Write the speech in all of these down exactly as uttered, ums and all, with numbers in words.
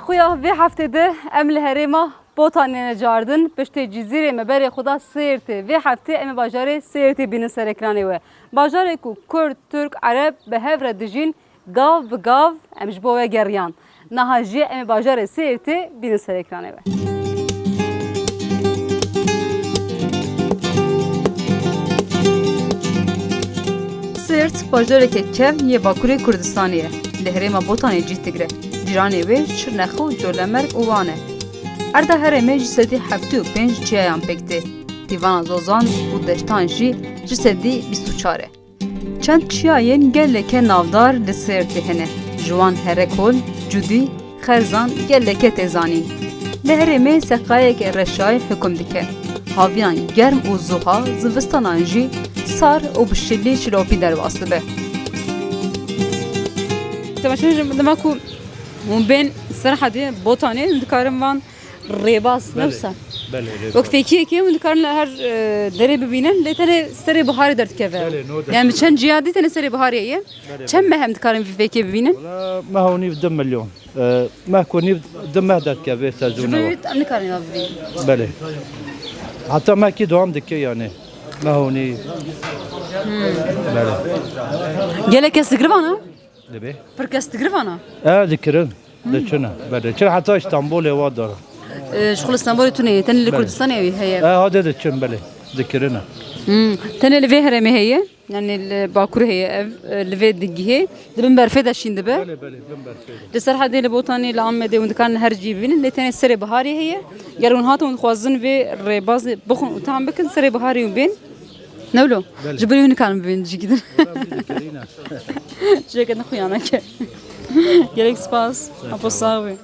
Xuya vê heftê de em li herêma Botanê ne cardin, piştê Cizîrê me berê xwe da Sêrtê. Vê heftê em ê bajarê Sêrtê bînin ser ekranê we. Bajarê ku Kurd, Tirk, Ereb bi hev re dijîn, gav bi gav em ji bo we geriyan. Niha jî em ê bajarê Sêrtê bînin ser ekranê we. Sêrt bajareke kevn yê Bakurê Kurdistanê ye. Li herêma Botanê cih digire. Cîranê wê Şirnex û Colemêrg û Wan e. Erda herêmê ji sedî heftê û pênc çiyayan pêk tê. Tîvana zozan û deştan jî ji sedî bîst û çar e. Çend çiyayên geleke navdar li Sêrtê hene. Ji wan Herekol, Cudî, Xerzan geleke tê zanîn. Li herêmê seqayeke reşayî hukm dike. Haviyan germ û zuha, zivistanan jî sar û bi şilî şilopî derbas dibe. Temaşe dema ku hûn bên Serhedê, Botanê, hûn dikarin van rêbaz, ne Belê, wisa? Belê, rêbaz. Wek fêkiyekê hûn dikarin li her, e, derê bibînin, lê tenê serê biharê derdikeve. Belê, no Yani derkeve. Çend ciya dî tenê serê biharê ye. Belê, Çend belê. meh em dikarin vî fêkê bibînin? Wala, meh û nîv du milyon. E, meh ku nîv du meh derdikeve Ji sezona. ber wî em nikarin va bibînin. Belê. Heta mehkî dewam dike yani. Meh û nîv. Hmm. Belê. Gelek kes digirvana? Dibê. Pir kes digirvana? E, dikirin. Diçine. Belê. Çi heta Îstanbulê wa dara. E, ji xwe li Stenbolê tune ye. Tenê li Belê. Kurdistanê wî heye. E, hadê diçin, belê. Dikirine. Hmm. Tenê li vê herêmê heye. Yani li Bakurê heye ev, e, li vê digihê. Di bin berfê de şîn dibe. Belê, belê, bin berfê de. Li Serhedê, li Botanê, li Amedê hûn dikarin her cî bibînin. Lê tenê serê biharê heye. Ger hûn hatin hûn dixwazin vê rêbazê bixwin û tam bikin, serê biharê hûn bên. Ne wilo? Belê. Ji ber wî nikarin bibên cîkî din. Wala wî dikerîne. Jêke ne xuyaneke. Gelek spas. Apo sax bî.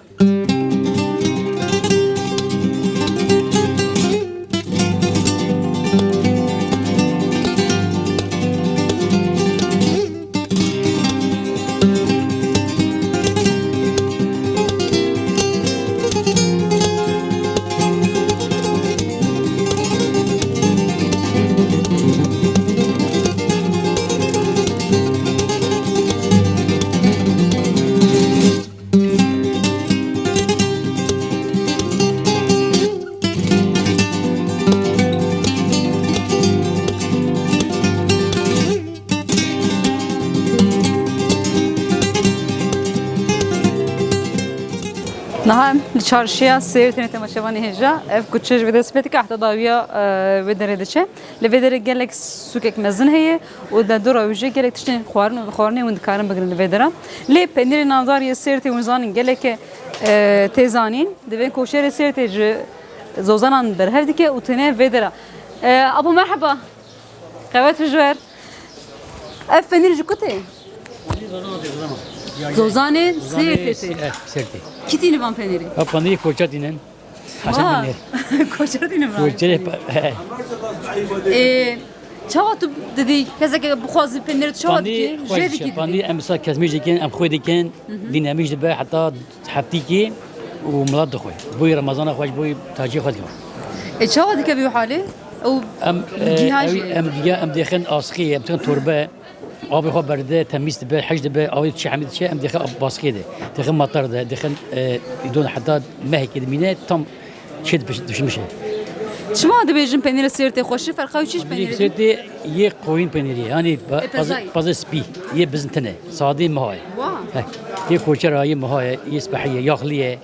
Niha em li çarşiya Sêrtê ne temaşevanê hêja. Ev kuçe ji vê dest pê dike, heta dawiya, e, wê derê diçe. Li vê derê gelek sûkek mezin heye û li dora wî jî gelek tiştên xwarin û vexwarinê hûn dikarin bigirin li vê dera. Lê penîrê navdar yê Sêrtê hûn zanin geleke, e, tê zanîn. Divê koçerê Sêrtê ji zozanan berhev dike û têne vê dera. E, Apo merheba. Qewet bi ji wer. Ev penîr ji ku tê? Zozanê Sêrtê tê. Eh, Sêrtê. Kî tînin van penîrê? Ha, penîrê koçer tînin. Haşa Wa, penîr. Koçer tînin van. Koçerê pa-, he. Ê, çawa tu didî? Keseke bixwazi penîrê tu çawa dikî? Jê dikî didî? Pandî em sa kesmîş dikin, em xwê dikin, Hı hı. dînemîş dibe, heta heftîkî û milat dixwe. Boyî Remezana xwe ji boyî taciyê xwe dike. E, çawa dike vî halê? Ew Em, e, giha ew, jî. em giya, em dixin asxî, em dixin torbe. Avê xwe berdide, temîz dibe, hej dibe, avê çi hemî diçe, em dixin basxiyê de. Dixin matar de, dixin, e, îdon heta mehekê dimîne, tam çê dipiş-, dişmişe. Çima dibêjin penîrê Sêrtê xweş e? Ferqa wî çi ji Penîrê penîrê? Sêrtê yê qoyîn penîrê. Yanî pa-, E, pazê, pezayê. pazê spî, yê bizintine. Sadê miha ye. Wa. Heh. Yê koçera, yê miha ye, yê spehî ye, yaxlî ye.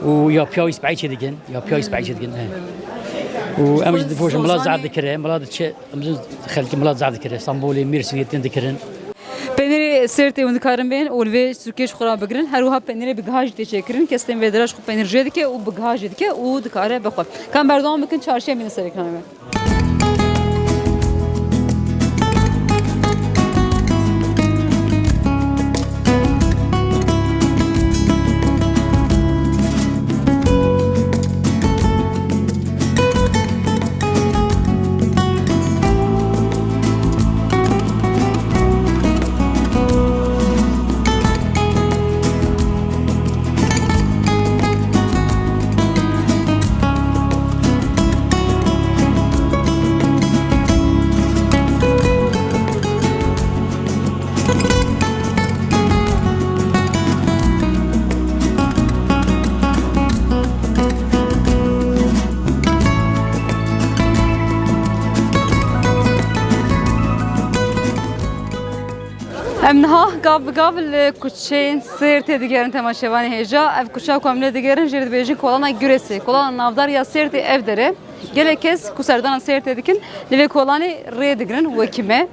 Û ya piya wî spehî çê dikin, ya piya wî spehî çê dikin, he. Û em jî dipoşin, mila zaf dikire, mila diçe, em jî xelkê mila zaf dikire. Stenbolê, Mêrsînê tên dikirin. Penîrê Sêrtê hûn dikarin bên û li vê sûkê ji xwe re bigirin. Her wiha penîrê bi giha jî tê çêkirin. Kes tên vê dera ji xwe penîr jê dike û bi giha jê dike û dikare bixwe. Ka em berdewam bikin, çarşiyê bînin ser ekranê me. Em niha gav bi gav li kuçeyên Sêrtê digerin temaşevanê hêja. Ev kuçeya ku em lê digerin jê re dibêjin Kolana Gurêsê. Kolana navdar ya Sêrtê ev der e. Gelek kes ku serdana Sêrtê dikin, li vê kolanê rê digirin wekî me.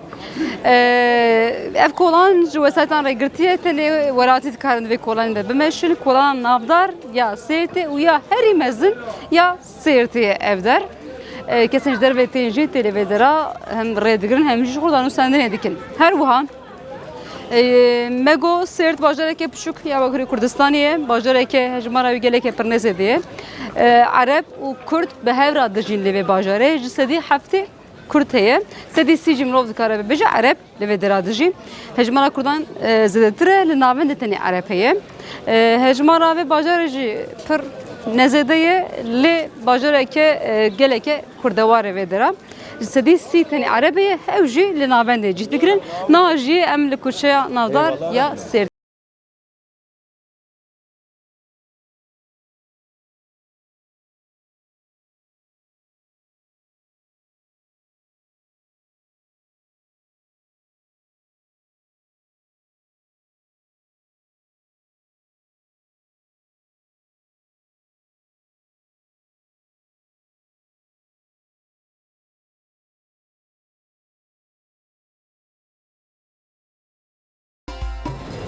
Ee, ev kolan ji wesaytan re girtiye, tenê welatî dikarin di vê kolanê de bimeşin. Kolana navdar ya Sêrtê û ya herî mezin ya Sêrtê ye ev der. Ee, kesên ji derve tên jî tê li vê dera hem rê digirin hem jî ji xwe danûstendinê dikin. Her wiha Ê, me got Sêrt bajareke piçûk ya Bakurê Kurdistanê ye, bajareke hejmara wî geleke pir nêzêde ye. Ê, Ereb û Kurd bi hev re dijîn li vê bajarê, ji sedî heftê Kurd heye, sedî sî jî mirov dikare bibêje Ereb li vê dera dijî. Hejmara Kurdan, e, zêdetir e, li navendê tenê Ereb heye. E, hejmara vê bajarê jî pir nezêde ye, lê bajareke, e, geleke kurdewar e vê dera. Ji sedî sî tenê Ereb heye, ew jî li navendê cih digirin. Niha jî em li kuçeya navdar ya Sêrtê.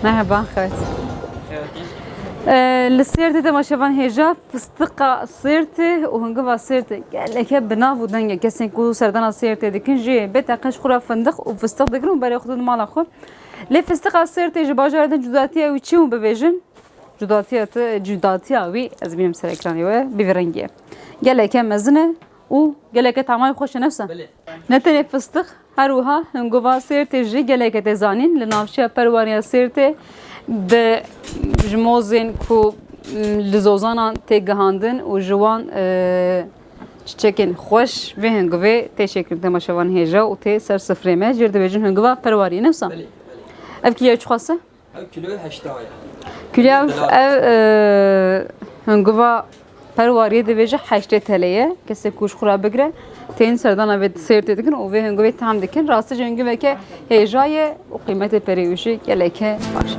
Merhaba, xewt. Ee, li Sêrtê temaşevan hêja fistiqa Sêrtê û hungiva Sêrtê geleke bi nav û deng e. Kesên ku serdana Sêrtê dikin jî bê teqe ji xwe re findiq û fistiq digirin û berê xwe didin mala xwe. Lê fistiqa Sêrtê ji bajarê din cudatiya wî çi hûn bibêjin? Cudatiya te, cudatiya wî, ez bînim ser ekranê we, bi vî rengî ye. Geleke mezin e û geleke tamay xweş e, ne wisa? Belê. Ne tenê fistiq, her wiha hingova Sêrtê jî geleke tê zanîn. Li navçeya Perwariya Sêrtê di ji mozên ku, m, li zozanan tê gihandin û ji wan, e, çiçekên xweş vê hingovê tê çêkirin temaşevan hêja û tê ser sifrê me. Jê re dibêjin hingova Perwariyê, ne wisa? Belê, belê. Ev kîloya çiqas e? Ev kîloyê heşta ye. Kîloya ev, Delal. Ev, e, hingova Perwariyê dibêje heştê T L ye. Kesê ku ji xwe re bigire, tên serdana vê Sêrtê dikin û vê hingovê tehm dikin. Rastî jî hingoveke hêja ye û qîmetê perê wî jî geleke baş e.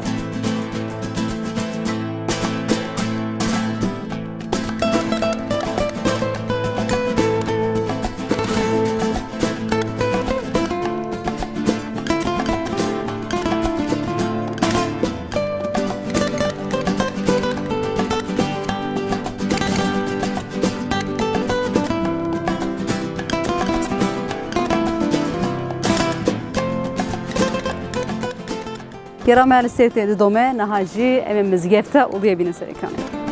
Gera me li Sêrtê didome, niha jî em ê Mizgefta Uluyê bînin ser ekranê.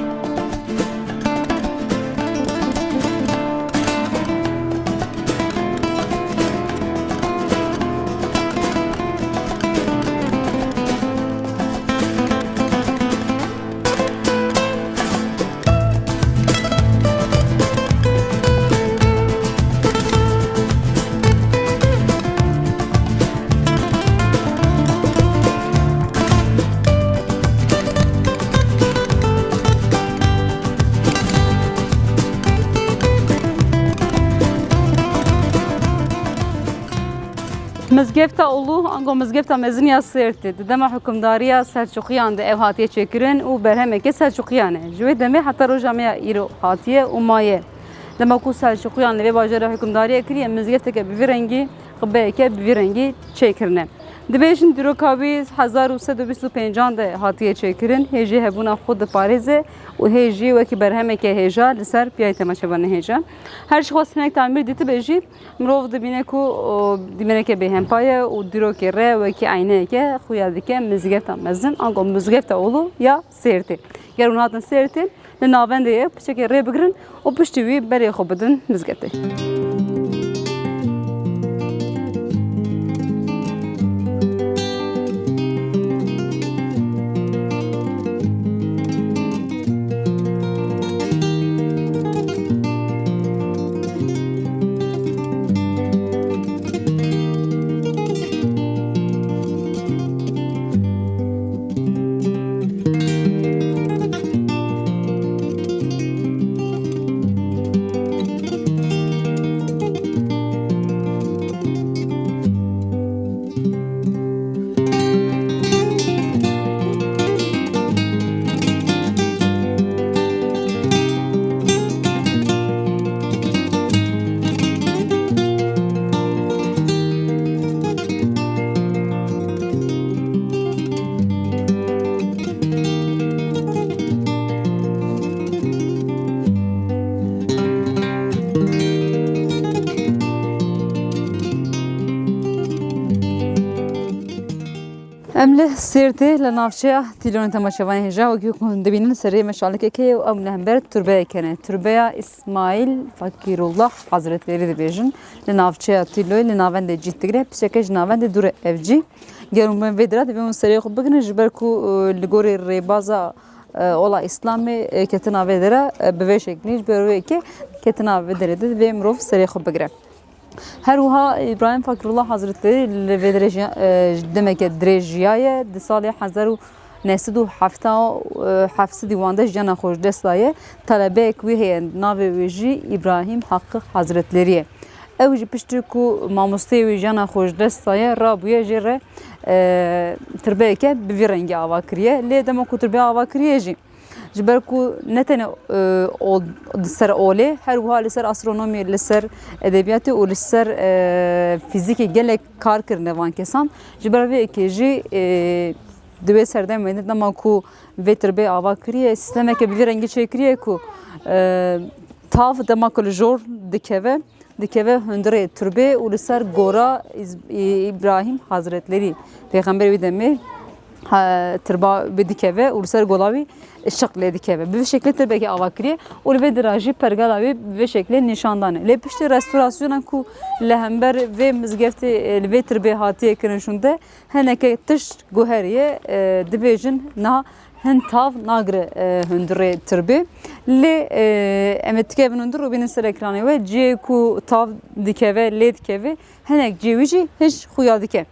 Mizgefta Ulu, ango Mizgefta Mezin ya Sêrtê, di dema hukimdariya Selçuqiyan de ev hatiye çêkirin û berhemeke Selçuqiyan e. Ji wê demê heta roja me ya îro hatiye û maye. Dema ku Selçuqiyan li vê bajarê hukimdariye kiriye, mizgefteke bi vî rengî, qibbeyeke bi vî rengî çêkirine. Dibêjin dîroka wî hezar û sed û bîst û pêncan de hatiye çêkirin, hê jî hebûna xwe diparêze û hê jî wekî berhemeke hêja li ser piyayê temaşevanê hêja. Her çiqas hinek tamîr dîtibe jî, mirov dibîne ku, o, dîmeneke bêhempa ye û dîrokê re wekî eyneyeke xuya dike mizgefta mezin, ango Mizgefta Ulu ya Sêrtê. Ger hûn hatin Sêrtê, li navendê ye, piçekê rê bigirin û piştî wî berê xwe bidin mizgeftê. Em li Sêrtê li navçeya Tîlonê temaşevanên hêja, wekî ku hûn dibînin, serê meşalikekê ye û em li hember turbeyeke ne. Turbeya Îsmaîl Fakîrullah Hazretlerî dibêjin. Li navçeya Tîloyê li navendê cih digire, piçeke ji navendê dûr e ev cî. Ger hûn bên vê dira, divê hûn serê xwe bigirin, ji ber ku, e, li gorî rêbaza, e, ola Îslamê, e, ketina vê dera, e, bi vê şeklî, ji ber wê yekê ketina vê derê de divê mirov serê xwe bigire. Her wiha Îbrahîm Fakirullah Hazretleri li vê derê jiya-, e, demeke dirêj jiyaye. Di salê hezar û neh sed û hefta, e, heft sedî wan de jiyana xwe ji dest daye. Telebeyek wî heye, navê wê jî Îbrahîm Haqqı Hazretleri ye. Ew jî piştî ku mamosteyê wî jiyana xwe ji dest daye, rabûye jê re, e, tirbeyeke bi vî rengî ava kiriye. Lê dema ku tirbe ava kiriye jî, ji ber ku ne tenê, e, ol-, li ser olê, her wiha li ser astronomiyê, li ser edebiyatê û li ser, e, fîzîkê gelek kar kirine van kesan. Ji ber vê yekê jî, e, di wê serdemê de dema ku vê tirbê ava kiriye, sîstemeke bi vî rengî çêkiriye ku, e, tav dema ku li jor dikeve, dikeve hundirê turbê û li ser gora Îz-, Î-, Îbrahîm Hazretlerî, pêxemberê wî demê, ha, tirba wî dikeve û li ser gola wî şiq lê dikeve. Bi vê şeklê tirbekê ava kiriye û li vê dira jî pergala wî bi vê şeklê nîşan dane. Lê piştî restorasyona ku li hember vê mizgeftê, e, li vê tirbê hatiye kirin şûnde, hineke tişt guheriye, e, dibêjin niha hin tav nagire, e, hundirê tirbê. Lê, e, em ê tikevin hundir û bînin ser ekranê we. Cihê ku tav dikeve, lê dikeve, hinek cihê wî jî hej xuya dike.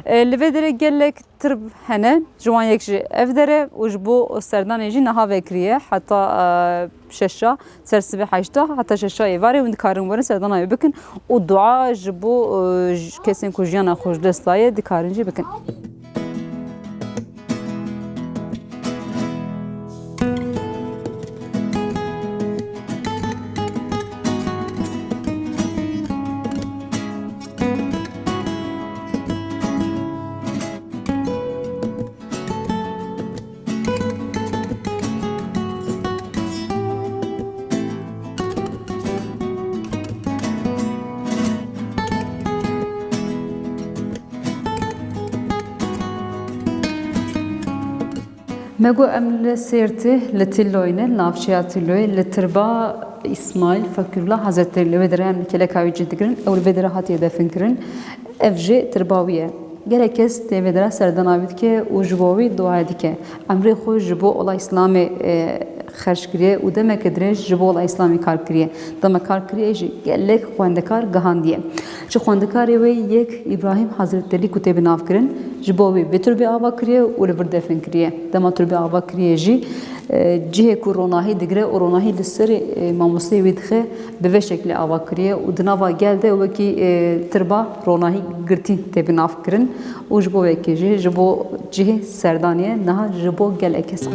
E, li vê derê gelek tirb hene. Ji wan yek jî ev der e û ji bo serdanê jî niha vekiriye. Heta, e, şeşa, ser sibê heşta heta şeşa êvarê hûn dikarin werin serdana wê bikin û dua ji bo, e, ji kesên ku jiyana xwe ji dest daye dikarin jî bikin. Me got em li Sêrtê, li Tîloyê ne, li navçeya Tîloyê, li tirba Îsmaîl Fakirullah Hazretleri, li wê derê em li kêleka wî cih digirin, ew li vê derê hatiye definkirin. Ev jî tirba wî ye. Gelek kes tê vê dera serdana wî dike û ji bo wî dua dike. Emrê xwe ji bo ola Îslamê, e, xerc kiriye û demeke dirêj ji bo ola Îslamê kar kiriye. Dema kar kiriye jî gelek xwendekar gihandiye. Ji xwendekarê wê yek Îbrahîm Hazretlerî ku tê bi nav kirin, ji bo wî vê turbê ava kiriye û li vir defin kiriye. Dema turbê ava kiriye jî, e, cihê ku ronahî digire û ronahî li serê, e, mamosteyê wî dixe, bi vê şeklê ava kiriye û di nava gel de wekî, e, tirba ronahî girtî tê bi nav kirin û ji bo wekê jî ji bo cihê serdaniye niha ji bo gelek kesan.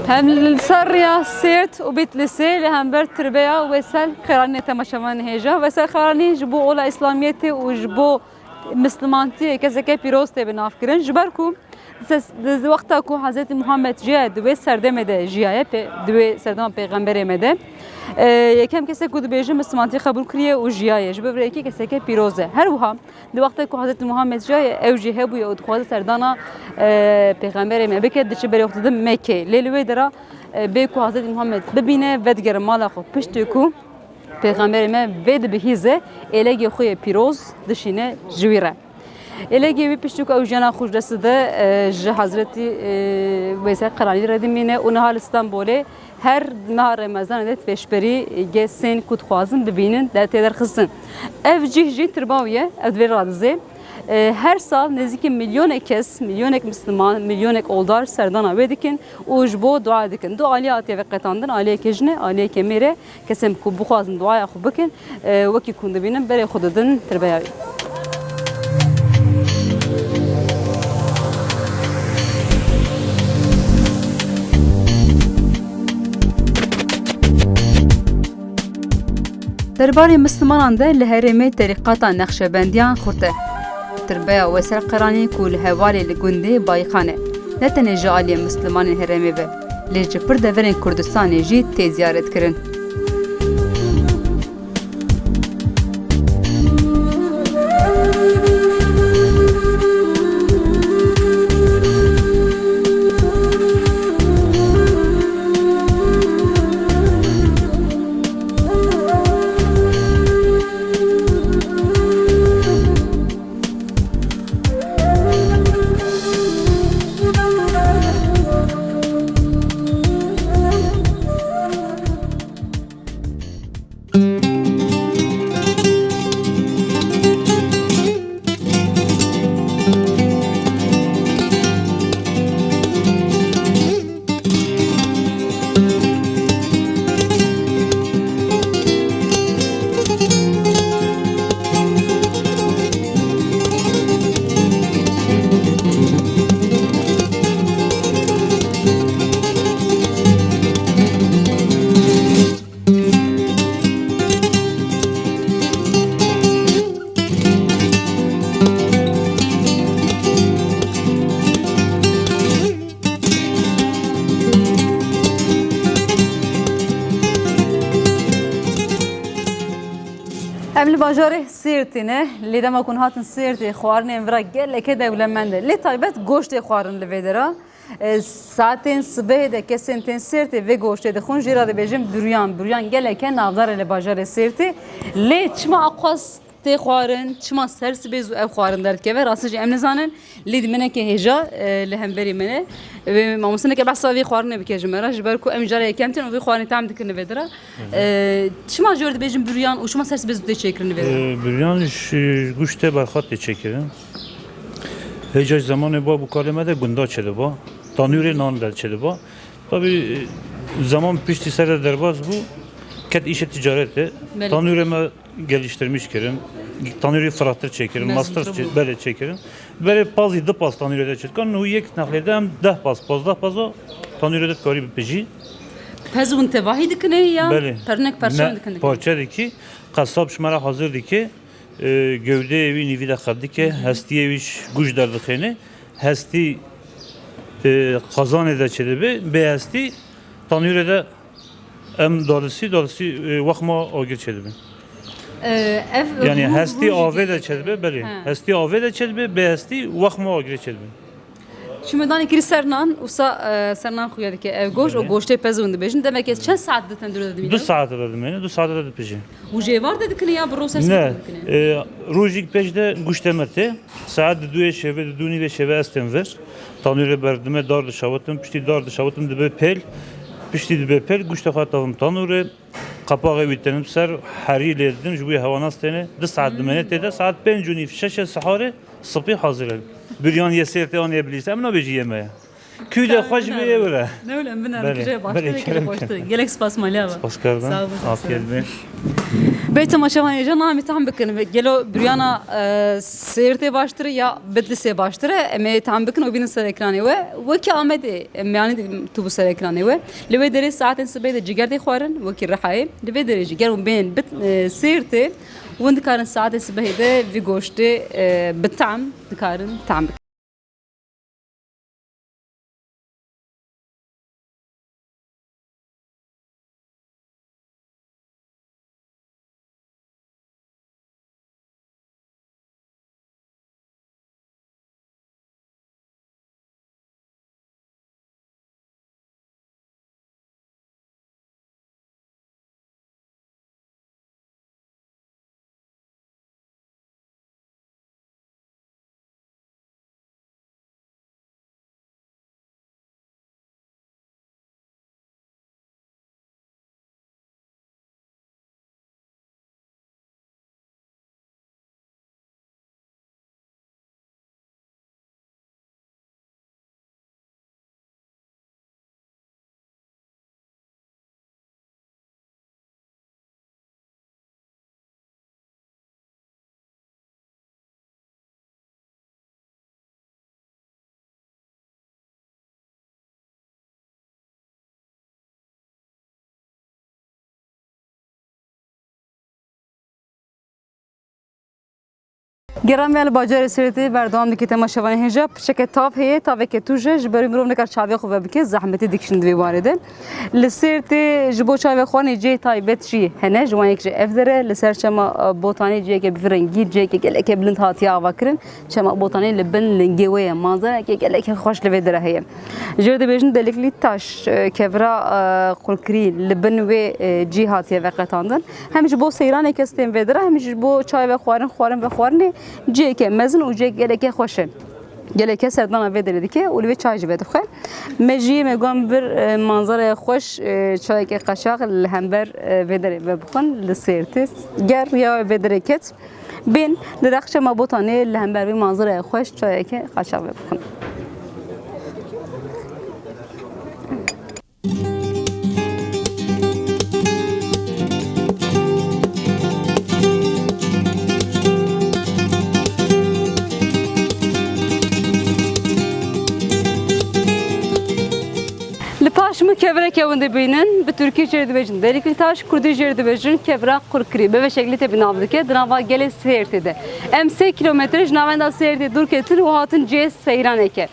Hem li ser rêya Sêrt û Bîtlîsê li hember tirbeya Wêsel Xêranî temaşevanên hêja. Wêsel Xêranî ji bo ola Îslamiyetê û ji bo Mislimantiyê keseke pîroz tê bi nav kirin. Ji ber ku di ses-, di wexta ku Hezretî Muhammed jiyaye, di wê serdemê de jiyaye, pê-, di wê serdema pêxemberê me de, e, yekem kesek ku dibêje Mislimantiyê qebûl kiriye û jiyaye. Ji ber vê yekê keseke pîroz e. Her wiha di wextê ku Hezretî Muhammed jiyaye, ew jî hebûye û dixwaze serdana, e, pêxemberê me bike, diçe berê wextê de Mekkeyê. Lê li wê dera, e, bê ku Hezretî Muhammed bibîne, vedigere mala xwe, piştî ku pêxemberê me vê dibihîze, êlegê xwe yê pîroz dişîne ji wî re. Êlegê wî piştî ku ew jiyana xwe ji dest dide, e, ji Hezretî, e, Wêsel Qeranî re dimîne û niha li Stenbolê her meha Remezanê de pêşberî, e, kesên ku dixwazin bibînin, de tê derxistin. Ev cih jî tirba wî ye, ev di vê radizê. E, her sal nêzîkî milyonek kes, milyonek Misliman, milyonek oldar serdana wê dikin û ji bo dua dikin. Du aliya hatiye veqetandin, aliyeke jin e, aliyeke mêr e. Kesên ku bixwazin duaya xwe bikin, e, wekî ku hûn dibînin, berê xwe didin tirbeya wî. Derbarê Mislimanan de li herêmê terîqata Nexşebendiyan xurt e. Tirbeya Weser Qeranî ku li hevalê li gundê Bayixan e, ne tenê ji aliyê Mislimanên herêmê ve, lê ji pir deverên Kurdistanê jî tê ziyaretkirin. Em li bajarê Sêrtê ne, lê dema ku hûn hatin Sêrtê, xwarinên vira geleke dewlemend e. Lê taybet goştê xwarin li vê dera. E, saetên sibehê de kesên tên Sêrtê vê goştê dixwin, jê re dibêjin buryan. Buryan geleke navdar e li bajarê Sêrtê. Lê çima aqwas tê xwarin, çima ser sibê zû ev xwarin derdikeve, rastî jî em nizanin. Lê dîmeneke hêja, e, li hemberî me ne. Wê mamosteneke behsa vê xwarinê bike ji me re, ji ber ku em cara yekem tên û vê xwarinê tam dikin li vê dira. Hı hı. E, çima jê re dibêjin buryan û çima ser sibê zû tê çêkirin li vê dira? E, buryan ji goştê berxat tê çêkirin. Hêja ji zemanê bab û kalê me de gunda çêdiba. Tanûrê nan de çêdiba. Tabii, e, zaman piştî ser de derbas bû, ket îşê ticaretê. Belê. Tanûrê me geliştirmiş kirin. Tanûrê firehtir çêkirin, mastir çê-, belê çêkirin. Berê pazî du paz tanûrê de çêdikan, nû yek nexlê de em deh paz, pazdeh paz o tanûrê de dikarî bipijî. Pez hûn tevahî dikin ê ya? Belê. Pernek parçe dikin dikin? Parçe dikî, qesab ji me re hazir dikê. E, gewdeyê wî nîvî de xev dike, hestiyê wî ji guş derdixêne. Hestî, e, qazanê de çêdibe, bê hestî tanûrê de em dalisî, dalisî, e, wexma agir çêdibe. E, ev yanî hestî avê de çêdibe, belê. He. Hestî avê de çêdibe, bê hestî wexma agirê çêdibe. Çi me danê kirî ser nan, wisa, e, ser nan xuya dike ev goşt, o goştê pez hûn dibêjin. Demek ez çend saet di tendûrê de dimîne? Du saet de dimîne, du saet de dipije. Û jê êvar de dikine ya bi ro ser sibê dikine? Ne, e, rojîk pêş de goştê me tê. Saet di duyê şevê, di dû nîvê şevê ez tên vir. Tanûrê berdime, dar dişawitim, piştî dar dişawitim dibe pêl. Piştî dibe pêl, goştê xwe tavim tanûrê. Qapaxê wî tenim ser, herî lê didim, ji bo hewa nas têne. Du saet dimene tê de, saet pênc û nîv, şeşê siharê, sipî hazir e. Biryan yê Sêrtê an yê Bilîs, em nabêjî yê me ye. Kû de xweş bê yê wire. Ne wile, em binerin, belê, kire baştir, belê, kire kerem baştir. Gelek spas maliya be. Spas kerdin. Sağ olun. Afiyet be. Bê temaşevanê, jê namî tam bikin. Gelo biryana, e, Sêrtê baştir e ya Bitlisê baştir e? Em ê tam bikin û bînin ser ekranê we. Wekî Amedê, em yani tu bû ser ekranê we. Li wê derê saetên sibê de ciger tê xwarin, wekî Rihayê. Li vê derê jî ger hûn bên bit-, e, Sêrtê, hûn dikarin saetê sibehê de vî goştê, e, bi tam dikarin tam bikin. Gera me li bajarê Sêrtê berdewam dike temaşevanê hêja. Piçeke tav heye, taveke tûj e, ji ber wî mirov nikar çaviya xwe vebike, zehmetî dikişin di vê warê de. Li Sêrtê ji bo çay vexwarinê cihê taybet jî hene, ji wan yek jî ev der e, li ser çema, e, Botanê ciheke bi vî rengî, ciheke geleke bilind hatiye avakirin. Çema Botanê li bin lingê wê ye, manzareke geleke xweş li vê derê heye. Jê re dibêjin Delikli Taş, e, kevira, e, qulkirî li bin wê, e, cî hatiye veqetandin. Hem ji bo seyranê kes tên vê derê, hem ji bo çay vexwarin, xwarin vexwarinê ciheke mezin û ciheke geleke xweş e. Geleke serdana vê derê dike û li vê çay jî vedixwe. Me jî me got em vir, e, manzaraya xweş, e, çayeke qeçax li hember, e, vê derê vebixwin li Sêrtê. Ger riya wê vê derê ket, bên li rex çema Botanê li hember vê manzaraya xweş çayeke qeçax vebixwin. Li paş min kevireke hûn dibînin, bi tirkî jê re dibêjin Delikli Taş, kurdî jê re dibêjin kevira qurkirî. Bi vê şeklî tê bi nav dike, di nava gelê Sêrtê de. Em sê kîlometre ji navenda Sêrtê dûr ketin û hatin cihê seyraneke.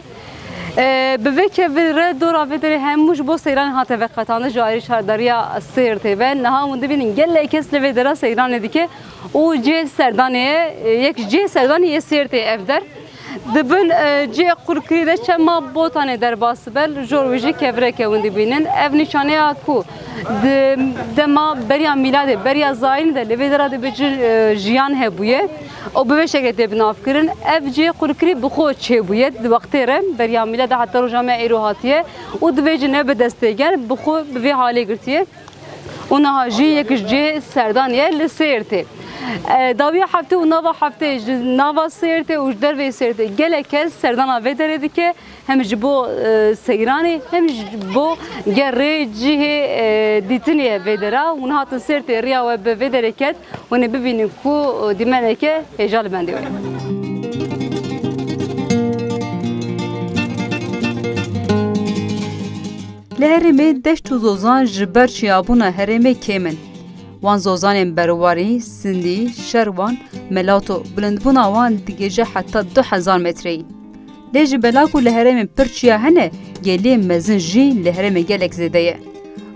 E, bi vê kevir re dora vê derê hemû ji bo seyranê hate veqetandin ji ayrî şaredariya Sêrtê ve. Niha hûn dibînin gelek kes li vê dera seyranê dike û cihê serdanê ye. E, yek ji cihê serdanê yê Sêrtê ev der. Di bin, e, cihê qulkirî de çema Botanê derbas dibe, li jor wî jî kevireke hûn dibînin. Ev nîşaneya ku di dema beriya mîladê, beriya zayînê de li vê dera dibêjin, e, jiyan hebûye. Û bi vê şeklê tê binavkirin. Ev cihê qulkirî bi xwe çêbûye. Di wextê re beriya mîlad de heta roja me îro hatiye û divê ji ne bi destê gel bi xwe bi vê halê girtiye. Û niha jî yek ji cihê serdan ye li Sêrtê. E, dawiya heftê û nava heftê ji nava Sêrtê û ji derveyî Sêrtê gelek kes serdana vê derê dike. Hem ji bo, e, seyranê, hem ji bo gerê cihê, e, dîtinê ye vê dera. Hûn hatin Sêrtê, riya we bi vê derê ket, hûn ê bibînin ku, e, dîmeneke hêja li bendê we ye. Li herêmê deşt û zozan ji ber çiyabûna herêmê kêm in. Wan zozanên Berwarî, Sindî, Şerwan, Melato, bilindbûna wan digihîje heta du hezar metreyî. Lê ji bela ku li herêmên pir çiya hene, geliyên mezin jî li herêmê gelek zêde ye.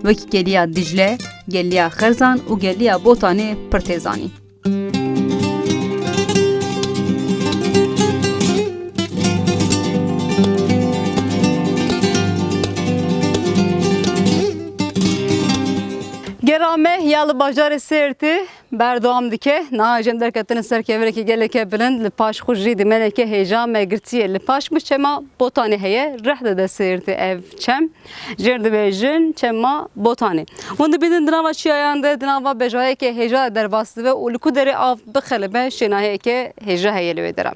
Wekî Geliya Dîcle, Geliya Xerzan û Geliya Botanê pir tê zanîn. Gera me ya li bajarê Sêrtê berdewam dike. Niha jî em derketine ser kevirekî geleke bilind, li paş xwe jî dîmeneke hêja me girtiye. Li paş min çema Botanê heye, rih dide Sêrtê ev çem. Jê re dibêjin çema Botanê. Hûn dibînin di nava çiyayan de, di nava bejayeke hêja de derbas dibe û li ku derê av bixelibe şênahiyeke hêja heye li wê dera.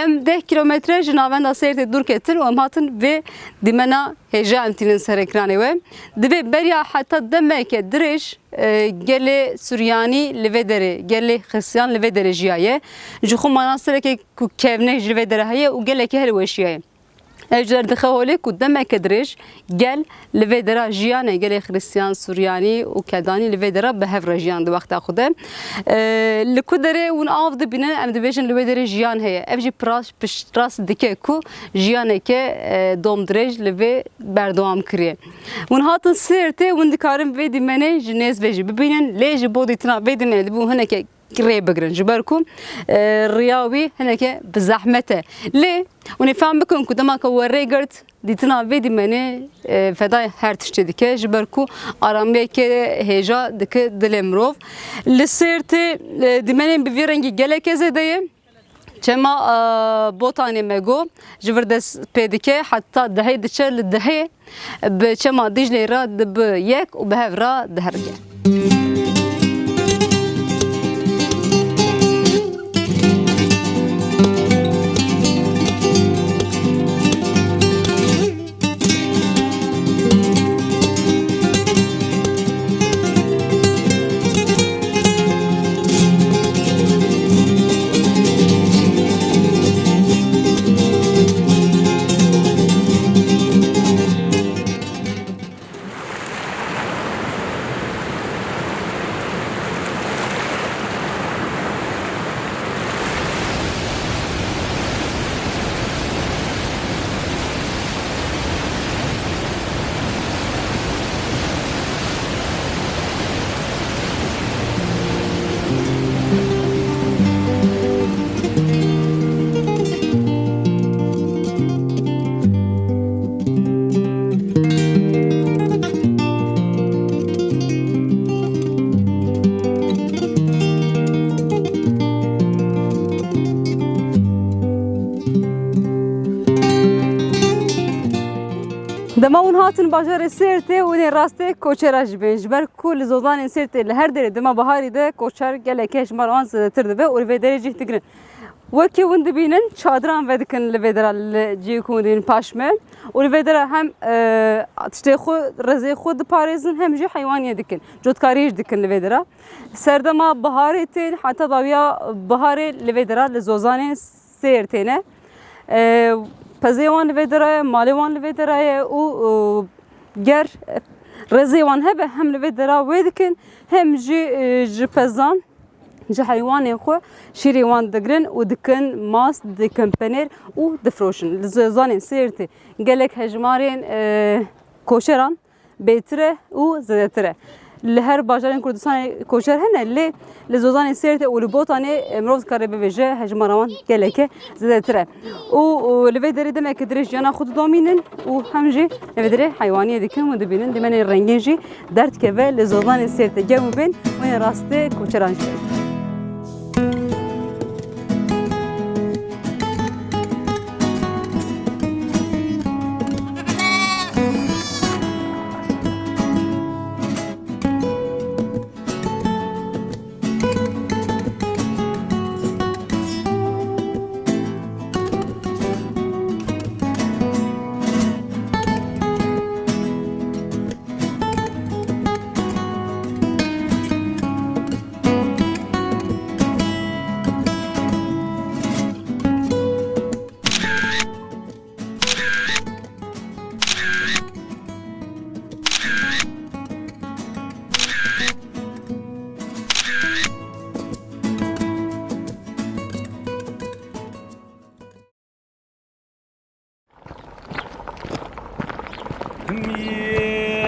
Em deh kîlometre ji navenda Sêrtê dûr ketin û em hatin vê dîmena hêja em tînin ser ekranê we. Divê beriya heta demeke dirêj, e, gelê Suryanî li vê derê, gelê Xiristiyan li vê derê jiyaye. Ji xwe mana sereke ku kevnê ji vê derê heye û gelekî hilweşiyaye. Ev ji der dixe holê ku demeke dirêj gel li vê dera jiyane, gelê Xiristiyan, Suryanî û Kedanî li vê dera bi hev re jiyan di wexta xwe de. E, li ku derê hûn av dibînin, em dibêjin li wê derê jiyan heye. Ev jî piras-, piştrast dike ku jiyaneke, e, domdirêj li vê berdewam kiriye. Hûn hatin Sêrtê, hûn dikarin vê dîmenê ji nêz ve jî bibînin, lê ji bo dîtina vê dîmenê dibû hineke rê bigirin, ji ber ku, e, riya wî hineke bi zehmet e. Lê hûn ê fehm bikin ku dema ku we rê girt, dîtina vê dîmenê, e, fedayê her tiştê dike, ji ber ku aramiyeke hêja dike dilê mirov. Li Sêrtê, e, dîmenên bi vî rengî geleke zêde ye. Çema, e, Botanê me got, ji vir dest pê dike, heta dehê diçe, li dehê bi çema Dîcleyê re dibi yek û bi hev re diherike. Dema hûn hatin bajarê Sêrtê, hûn ê rastê koçera jî bên. Ji ber ku li zozanên Sêrtê li her derê dema biharî de koçer gelekî hejmara wan zêdetir dibe û li vê derê cih digirin. Wekî hûn dibînin, çadiran vedikin li vê dera, li cihê ku hûn dibînin paş me. Û li vê dera hem, e, tiştê xwe, rêzê xwe diparêzin, hem jî heywaniyê dikin. Cotkariyê jî dikin li vê dera. Serdema biharê tên, heta dawiya biharê li vê dera, li zozanên Sêrtê ne. E, pezê wan li vê dera ye, malê wan li vê dera ye û, û ger rêzê wan hebe, hem li vê dera wê dikin, hem jî, e, ji pezan, ji heywanên xwe şîrê wan digirin û dikin mast, dikin penêr û difiroşin. Li zozanên Sêrtê gelek hejmarên, e, koçeran bêtir e û zêdetir e. Li her bajarên Kurdistanê koçer hene, lê li zozanên Sêrtê û li Botanê, e, mirov dikare bibêje hejmara wan geleke zêdetir e. Û, û li vê derê demeke dirêj jiyana xwe didomînin û hem jî li vê derê heywaniyê dikin û dibînin. Dîmenên rengîn jî derdikeve li zozanên Sêrtê germ bên û yên rastê koçeran jî.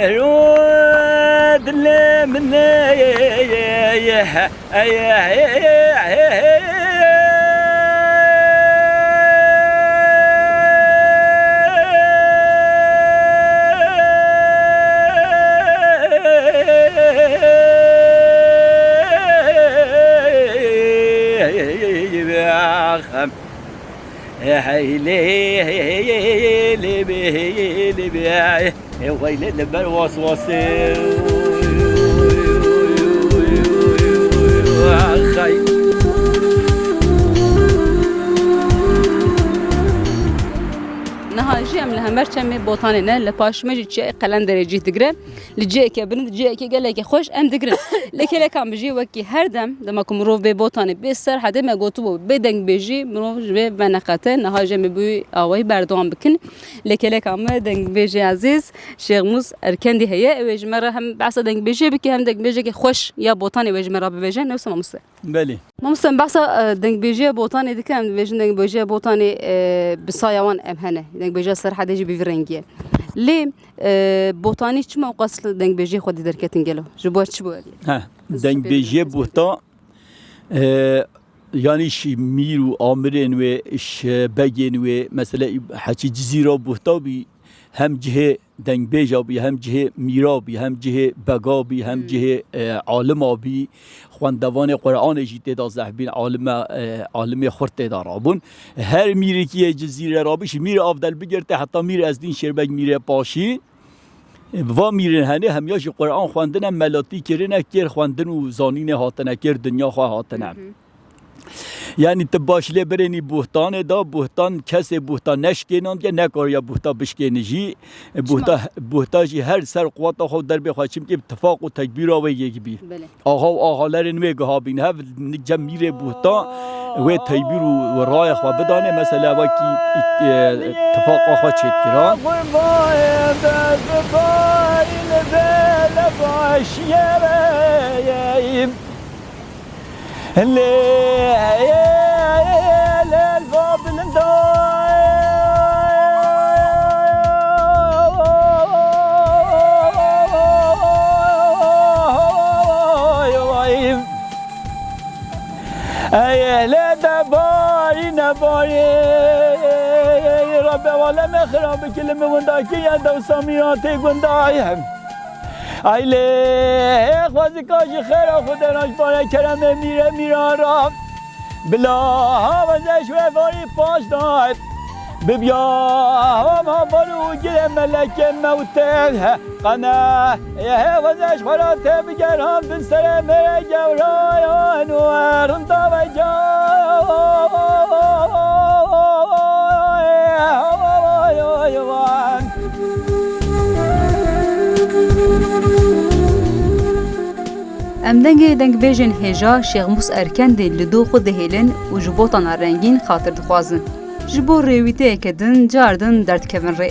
Mîro dilê min ê, ê, ê, ê, ê, ê, ê, ê, ê, ê, ê. Ê weylê li ber waswasê. Axay. Niha jî em li hember çemê Botanê ne, li paş me jî çiyayê Qelenderê cih digire. Li cihekê bilind, cihekê gelekê xweş em digirin. Lê kêleka min jî wekî her dem, dema ku mirov bê Botanê, bê Serhedê, me gotibû, bê dengbêjî mirov ji vê veneqete, niha jî em ê bi wî awayî berdewam bikin. Lê kêleka me dengbêjê ezîz Şêxmûs Erkendî heye. Ew ê ji me re hem behsa dengbêjiyê bike, hem dengbêjekê xweş ya Botanê wê ji me re bibêje. Ne wisa mamoste? Belê. Mamoste, em behsa, e, dengbêjiya Botanê dikin, em dibêjin dengbêjiya Botanê, e, bi saya wan em hene. Dengbêjiya Serhedê jî bi vî rengî ye. Lê, e, Botanî çima ew qas li dengbêjiyê xwedî derketin gelo? Ji bo çi bû evî? He, dengbêjiyê Botan, e, yanî ji mîr û amirên wê, ji begên wê, mesela Heçî Cizîra Botan bî, hem cihê dengbêja bî, hem cihê mîra bî, hem cihê bega bî, hem Hmm. cihê, e, alima bî. Xwendevanê Quranê jî tê de zehf bîn, alime, e, alimê xurt tê de rabûn. Her mîrekî yê Cizîrê rabî, ji mîr Avdel bigirte heta mîr Ezdîn Şêrbeg mîrê paşî. E, va mîrên henê hemiya jî Quran xwendine, melatî kirine, kêr xwendin û zanînê hatine, kêr dinya xwe hatine. Hı hı. Yanî tu baş lê birênî buhtanê da, buhtan kesê buhtan neşkênandiye, nekariya buhta bişkênî jî. Buhta, Çima? Buhta jî her ser quwata xwe û derbê xwe, çimkî tifaq û tekbîra wê yek bî. Belê. Axa û axalerên wê giha bîn hev, cem mîrê buhta wê tekbîr û raya xwe bidanê, mesela wekî, e, tifaqa xwe çêdikira. Qurbanê destdarî li vê le başiyê. Lê, lê, lê, va bilinda. Ey, lê de barî ne barî. Rabbe, aleme xirab bikî, li min windakî ye, dewsa mîratê gundayê. Ay lê, xwezika jî xêra xwe de rajbare keremê mîre mîran ra. Bila ha weze ji we varî paş dayê. Bibya hava ma bal û girê melekê mewtê qene. Ê hêvaz eş xwe ra tê bigeran bin serê mêrê gewrayan û rinda ve can. Em dengê dengbêjên hêja Şêxmûs Erkendî li do xwe dihêlin û ji botana rengîn xatir dixwazin. Ji bo rêwîteyeke din car din derdikevin rê.